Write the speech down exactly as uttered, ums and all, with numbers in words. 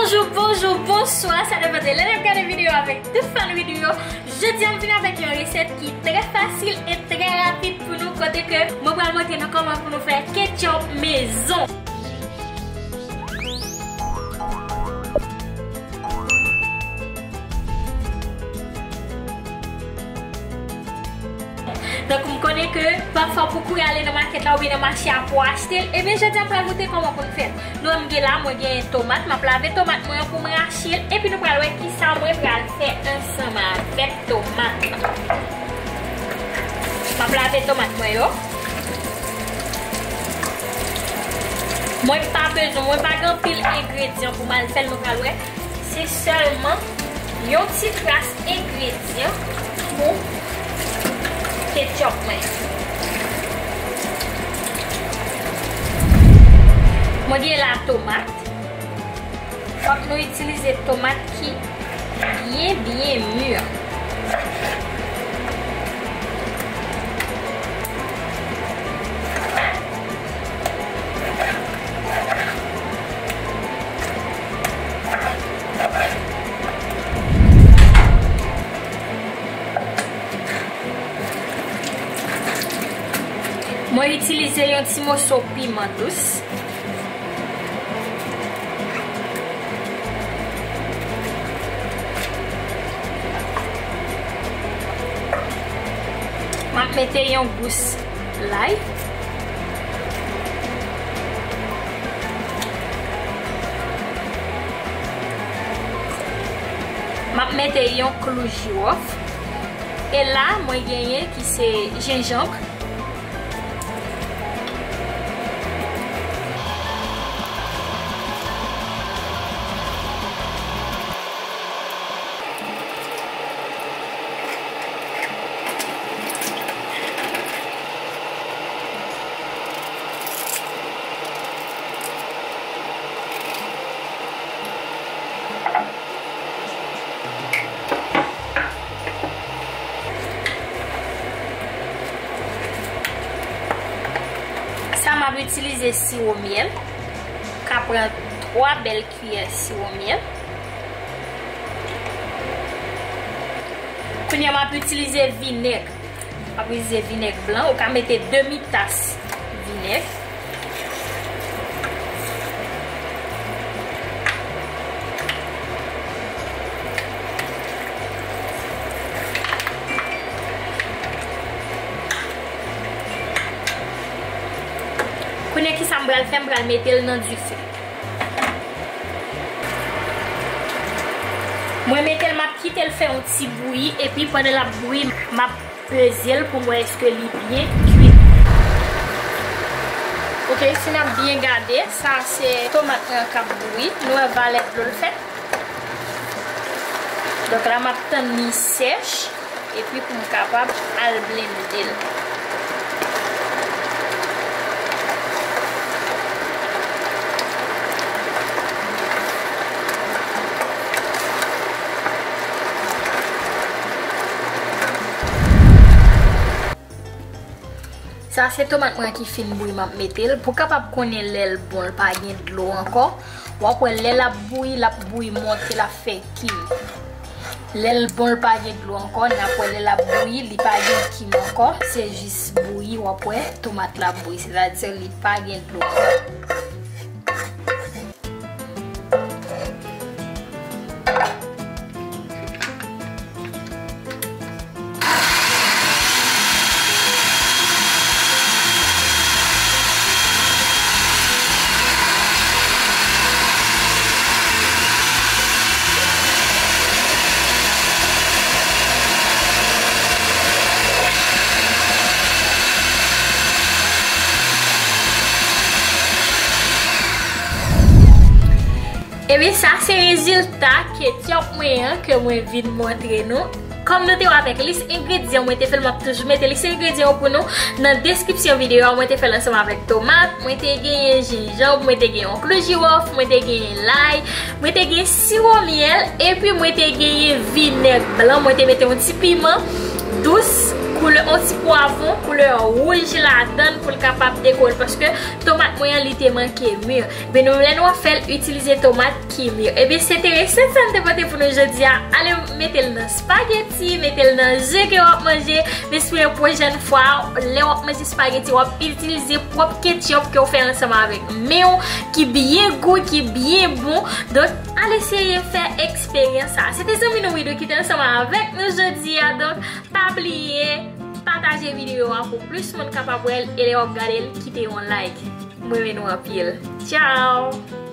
Bonjou, bonjou, bonswa, sa depann de lè n ap gade videyo avèk tout fan videyo. Jodi a m vin avèk yon resèt ki trè fasil e trè rapid pou nou, kote ke mwen pral montre nou kòman pou nou fè ketchup mezon. Donk, m konnen ke pafwa pou kouri ale nan makèt la oubyen nan mache a pou achte l. Ebyen, jodi a m pral montre kòman pou n fè l. Nou wè m gen la, mwen gen tomat, m ap lave tomat mwen an pou m rache l, epi nou pral wè kisa mwen pral fè ansanm avèk tomat. M ap lave tomat mwen yo. Mwen pa bezwen, mwen pa gen anpil engredyan pou m al fè l, nou pral wè. Se sèlman yon ti kras engredyan pou ketchup mwen. Mwen gen la tomat. Fòk nou itilize tomat ki byen, byen mi. Mwen itilize yon ti moso piman dous. M ap mete yon gous lay. M ap mete yon klou jiwòf. E la, mwen genyen ki se jenjanm. Sa m ap itilize siwo myèl. Ka pran twa bèl kiyè siwo myèl. Kounye a m ap itilize vinèg. M ap itilize vinèg blan. Ou ka mete demi tas vinèg. Kounye a kisa m pral fè, m pral mete l nan dife. Mwen mete l, m ap kite l fè yon ti bouyi, epi pandan l ap bouyi, m ap peze l pou m wè èske li byen kuit. Ok, si n ap byen gade, sa se tomat mwen k ap bouyi. Nou wè valè dlo l fè. Donk la, m ap tann li sèch, epi pou m kapab al blende l. Sa se tomat mwen ki fin bouyi, m ap mete l. Pou kapab konnen lè l bon, l pa gen dlo ankò, w ap wè lè l ap bouyi, l ap bouyi monte, l ap fè kim. Lè l bon, l pa gen dlo ankò, n ap wè lè l ap bouyi, li pa gen kim ankò, se jis bouyi, w ap wè tomat la ap bouyi, sètadi li pa gen dlo ankò. Ebyen, sa se rezilta ketchup mwen an ke mwen vin montre nou. Kòm nou te wè avèk lis engredyan, mwen te fè l, m ap toujou mete lis engredyan yo pou nou nan deskripsyon videyo a. Mwen te fè l ansanm avèk tomat, mwen te genyen jenjanm, mwen te genyen yon klou jiwòf, mwen te genyen lay, mwen te genyen siwo myèl, epi mwen te genyen vinèg blan, mwen te mete yon ti piman dous, koulè, yon ti pwavwon koulè wouj ladan l pou l kapab dekore, paske tomat Li te manke mi. Ebyen nou, lè nou ap fè l, itilize tomat ki mi. Ebyen se te resèt sa m te pote pou nou jodi a. Ale mete l nan spaghetti, mete l nan je ke w ap manje. M espere pwochèn fwa, lè w ap manje spaghetti, w ap itilize pwòp ketchup ke w fè ansanm avèk men w, ki byen gou, ki byen bon. Donk, al eseye fè eksperyans sa. Se te zanmi nou Widou ki te ansanm avèk nou jodi a. Donk, pa bliye pataje videyo a pou plis moun kapab wè l, e lè w ap gade l, kite yon like. Mwen renmen nou anpil. Tchao!